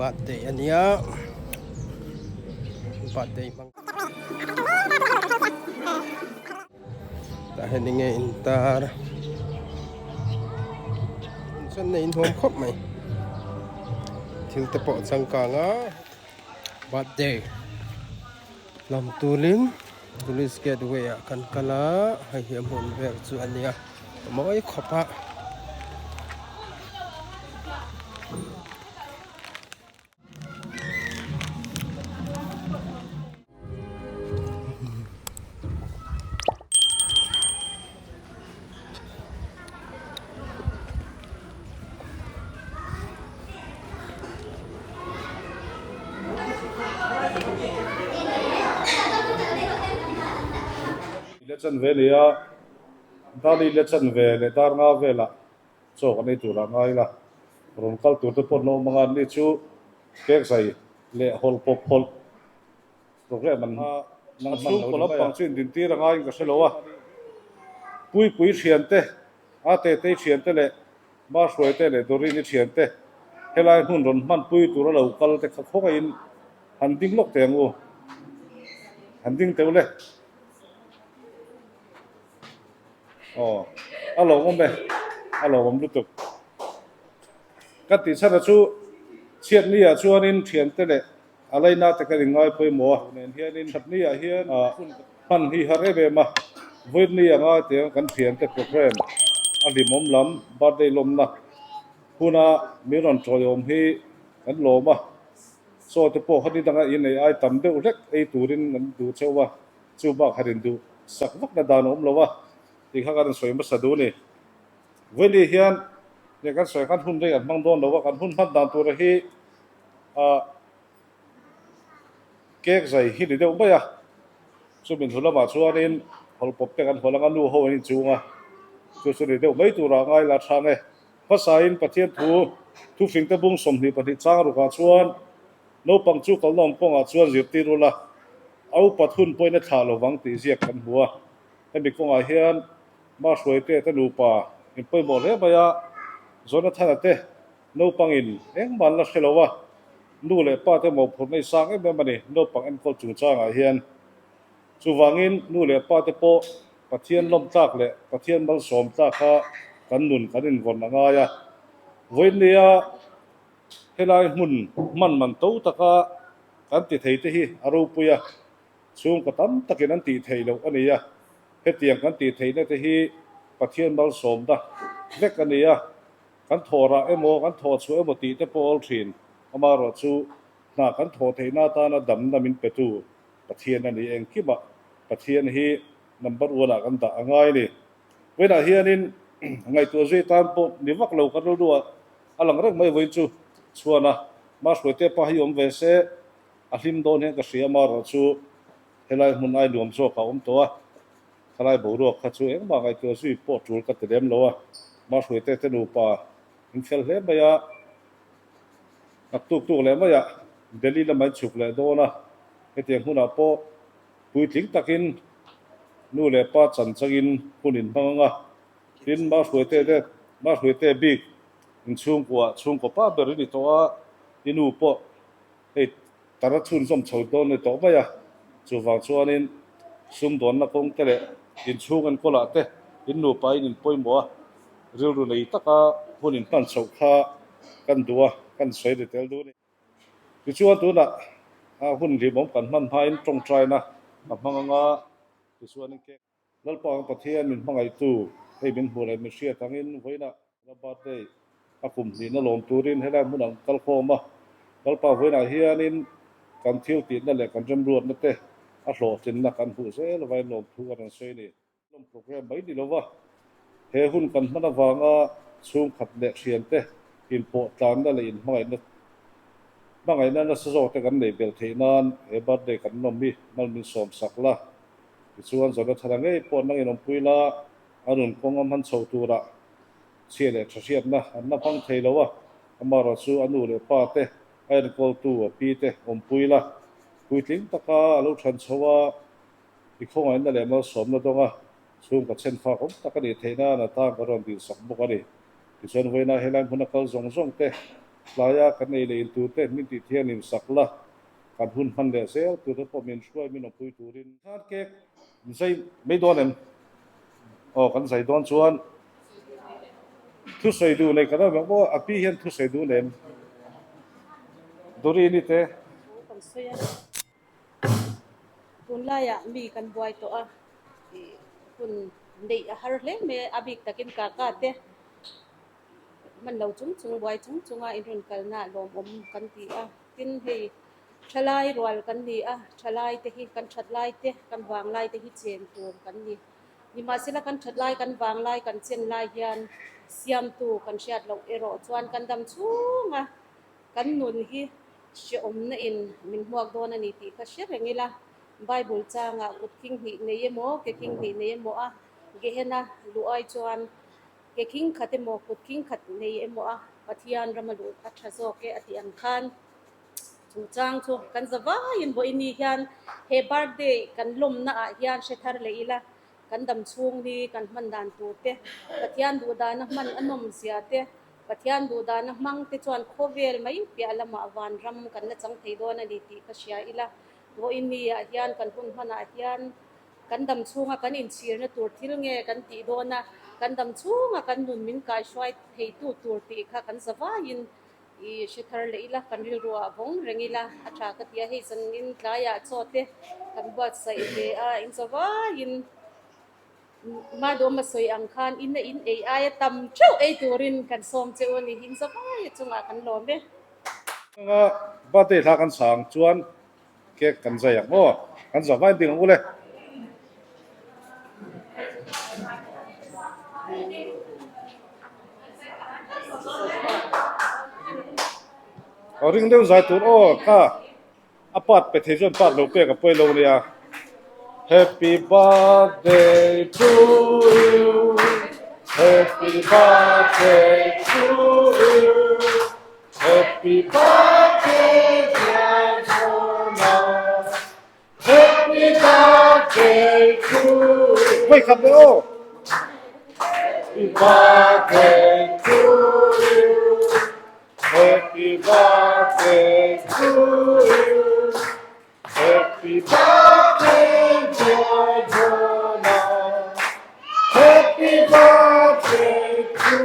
Birthday a nia birthday hmang tah hian enge intar chuan a inhuam khawp mai thil te pawh a changkang a birthday lam turin police gateway ah kan kal a hei hi a hmun vel chu a nia a mawi khawp a. Le chan ve nia Dali le chan ve leh dar nga velah chaw kan ei tur ah ngai ila rawn kal tur te pawh an awm anga ni chu cake zai leh hawlh pawp hawlh Program an nang hman lo lampang chu indintir a ngaiin ka hre lo a, Puipui thiante, Atetei thiante leh Mahruaite leh Dorini thiante helai hmun rawn hmanpui tura lo kal te kha khawngaihin han ding lawk teh ang u, han ding teuh le. Aw, a lawmawm e, a lawmawm lutuk. Ka tih chhan a chu chhiatni ah chuanin thiante leh A laina te kan inngai pawimawh a, nen hianin thatni ah hian hman hi har em em a, vawiinni anga tiang kan thiante program a hlimawm lam birthday lawmna huna min rawn tawiawm hi kan lawm a, chaw te pawh khani danga innei ai tam deuh hlek ei turin kan duh cheuh a, chu bak han induh sak vak na dan a awm lo a tih kha kan rawn sawi hmasa duh a ni. Vawiinni hian kan sawi khan hun rei an hmang dawn lo a, kan hun hman dan tura hi A cake zai hi ni deuh mai a, chumi hnu lamah chuanin hawlhpawp te kan hawl anga nu ho an inchung a, chu chu ni deuh mai turah ngai la thang e. Hmasain Pathian thu thufing te bung 22 chang rukah chuan naupang chu kalnawm kawngah chuan zirtir ula, a upat hun pawhin a thlah lovang tih ziak kan hmu a. Hemi kawngah hian Mahruaite te nupa inpawimawh hle mai a, Jonathana te Naupangin engmah an la hre lo a, nu leh pa te mawhphurhna i sang em em a ni naupang enkawl chungchangah hian. Chuvangin nu leh pa te pawh Pathian lawm tlak leh Pathian malsawm tlak kha kan nun kan invawn a ngai a. Vawiinnia helai hmun hman man to taka kan ti thei te hi a ropui a, chhungkaw tam takin an tih theih loh a ni a, hetiang kan tih theihna te hi Pathian malsawmna vek a ni a. Kan thawh rah emaw, kan thawh chhuah emaw tih te pawh awl thin. Amaherawh chu hna kan thawh theihna atana damna min petu Pathian a ni. Engkimah Pathian hi number one ah kan dah a ngai a ni. Vawiinah hianin ngaihtuah zui tan pawh ni vak lo kan rilru ah a lang reng mai vawiin chu chhuan a, Mahruaite pa hi awm ve se a hlim dawn hian ka hria amaherawh chu helai hmun ai nuam zawk a awm tawh a. Thalai boruak kha chu engmah ngaihtuah zui pawh tul ka ti lem lo a, Mahruaite te nupa in fel hle mai a, nak tuk tuk leh mai ah Delhi lamah in chhuk leh dawn a, hetiang hunah pawh puitling takin nu leh pa chan changin hun in hmang ang a, tin Mahruaite te Mahruaite bik in chhungkua chhungkaw pa ber i ni tawh a, i nu pawh hei Tar a chhunzawm chho dawn ni tawh mai a, chuvang chuanin sumdawnna kawng te leh inchhung enkawlah te in nupa in inpawimawh a, rilru nei taka hun inhman chhoh kha kan duh a, kan sawi ri tel duh a ni. Tichuan tunah hun hlimawm kan hman hmain tawngtaina ka hmang anga tichuanin cake. Lalpa ang Pathian min hmangaihtu, hei min hmuh leh min hriat angin vawiinah la birthday a kum hnihna lawm turin helai hmun ang kal khawm a. Lalpa vawiinah hianin kan thil tihna leh kan remruatna te a hlawhtlinna kan hmuh zel avain lawmthu kan rawn sawi a ni. Lawm program mai ni lova he hun kan hman avanga chhungkhat leh thiante inpawh tlanna leh inhmangaihna hmangaihna nasa zawk te kan nei belh theih nan he birthday kan lawm hi mal min sawm sak la. Tichuan Jonathana ngei pawh nangin awmpui la, a nun kawng a hman chho turah chhia leh tha hriatna an la hmang thei lo a, amaherawh chu a nu leh pa te, a enkawltu a pi te awmpui la, puitling taka a lo than chho a, i khawngaihna leh malsawmna dawnga chhungkaw chhenfak awm tak a nih theih nan a tan ka rawn dilsak bawk a ni. Tichuan vawiinah helai hmuna kal zawng zawng te. Tlaia kan ei leh in tur te min tih thian in sak la, kan hun hman leh zel tur te pawh min hruai min awmpui turin. Khan cake min zai mai dawn em? Aw kan zai dawn chuan thusawi duh nei kan awm em? Aw a pi hian thusawi duh nem? Dorini te. Kan sawi a. Tunlaiah mi kan buai tawh a, hun neih a har hle mai a, a bik takin kaka te hman lo chung chung buai chung chunga in rawn kalna lawmawm kan ti a. Tin, hei thalai rual kan ni a, thalai te hi kan that lai te, kan vang lai te hi chen tur kan ni. Nimahsela kan that lai, kan vang lai, kan chen lai hian siamtu kan hriat loh erawh chuan kan dam chhung a. Kan nun hi hrehawmna in min hmuak dawn a ni tih kha hre reng ila, Bible changah kut khing hnih nei emaw, ke khing hnih nei emaw a Gehenna luh ai chuan ke khing khat emaw, kut khing khat nei emaw a Pathian rama luh a tha zawk e a tih ang khan chu chang chu kan za vaiin vawiin hian he birthday kan lawmna ah hian hre thar leh ila, kan dam chhung hi kan hman dan tur te, Pathian duh dana hman a nawm zia te, Pathian duh dana hmang te chuan khawvel mai piah lamah vanram kan la chang thei dawn a ni tih ka hria ila. Vawiin ni ah hian kan hun hmanah hian kan dam chhunga kan inchhirna tur thil nge kan tih dawn a, kan dam chhunga kan nun min kaihruai theitu tur tih kha kan za vaiin I hre thar leh ila, kan rilru ah vawng reng ila a tha ka ti a, hei zanin tlaiah chaw te kan buatsaih ve a, in chaw vaiin Madawm a sawi ang khan in a in ei aia tam theuh ei turin kan sawm che u a ni, in chaw vai chungah kan lawm e. Anga birthday hla kan sang chuan cake kan zai ang aw, kan za vai ding ang u le. Aw ring deuh zai tur aw kha a part pe thei chuan part lo pek a pawi lo nia Happy birthday to you Happy birthday to you Happy birthday dear Jonah Happy birthday to you Wait khat leh aw Happy birthday to you Happy birthday to you Happy birthday dear Jonah Happy birthday to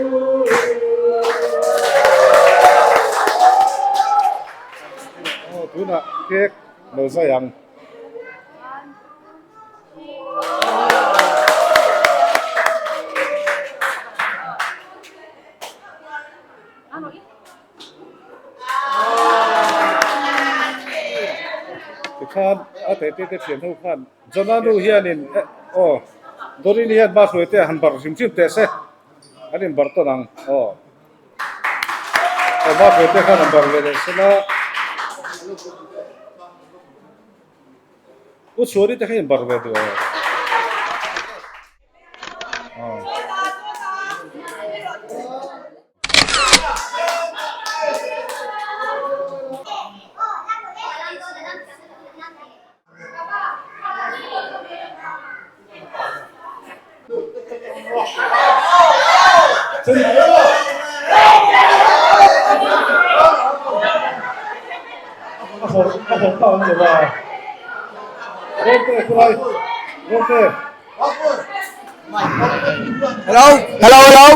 you Aw tunah cake Lo zai ang. Tikhan a tete te thian ho khan Jonah nu hianin aw Dorini hian bus hruai te han barh hrim hrim teh se an in barh tawn ang aw. Aw bus hruai te khan an barh ve leh sela. U Chhuani te kha in barh ve duh aw. Hello hello hello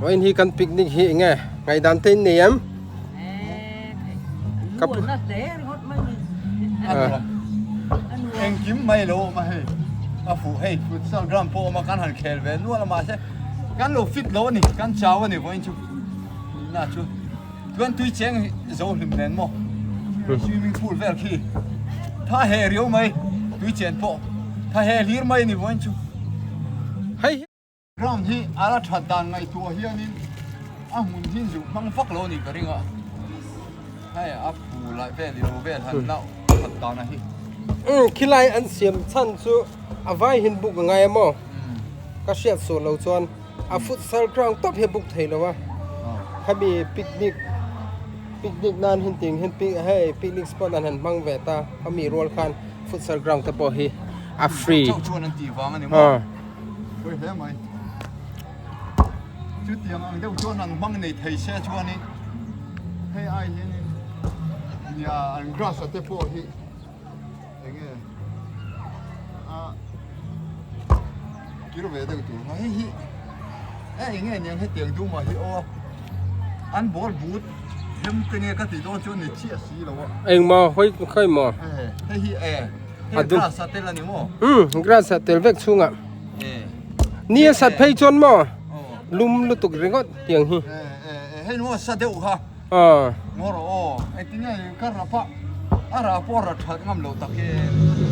Vawiin hi kan picnic hi eng nge ngaihdan te in nei em? Ka pu Engkim mai lo awm a hei a fuh hei futsal ground pawh awm a kan han khel ve nual a mahse kan lo fit lo a ni kan chau a ni vawiin chu nihna chu chuan tui cheng zo hlim nen maw swimming pool vel khi tha he riau mai tui chen pawh tha he hlir mai a ni vawiin chu hei Ground hi a la that dan ngaihtuah hianin a hmun hi zuh hmang vak lo a nih ka ring a, hei a phu lai vel ilo vel han la that dan a hi. Umm khilai an siam chhan chu a vai hin buk a ngai a maw? Ka hriat suah lo chuan a futsal ground tawp hi a buk thei lo a, khami picnic picnic nan hin ting hin hei picnic spot an han hmang ve ta khami rual khan futsal ground te pawh hi a free. Chauh chuan an tih vang a ni maw? Pawi hle mai. Chutiang ang deuh chuan an hmang nei thei se chuanin hei ai hianin nia an grass a te pawh hi enge a kir ve deuh tur hei hi e enge niang hetiang duma hi aw an ball but hem te nge ka tih dawn chu ni chiah si lo a engmaw hawi khawi maw hei hi e Hei grass a tel a ni maw? Umm grass a tel vek chhungah. Ni a sat phei chuan maw lum lutuk ringawt tiang hi. Hei nuam a sa deuh kha. Ngaw rawh aw engtin nge ka rap a a rah pawh a rah that ngam loh tak e.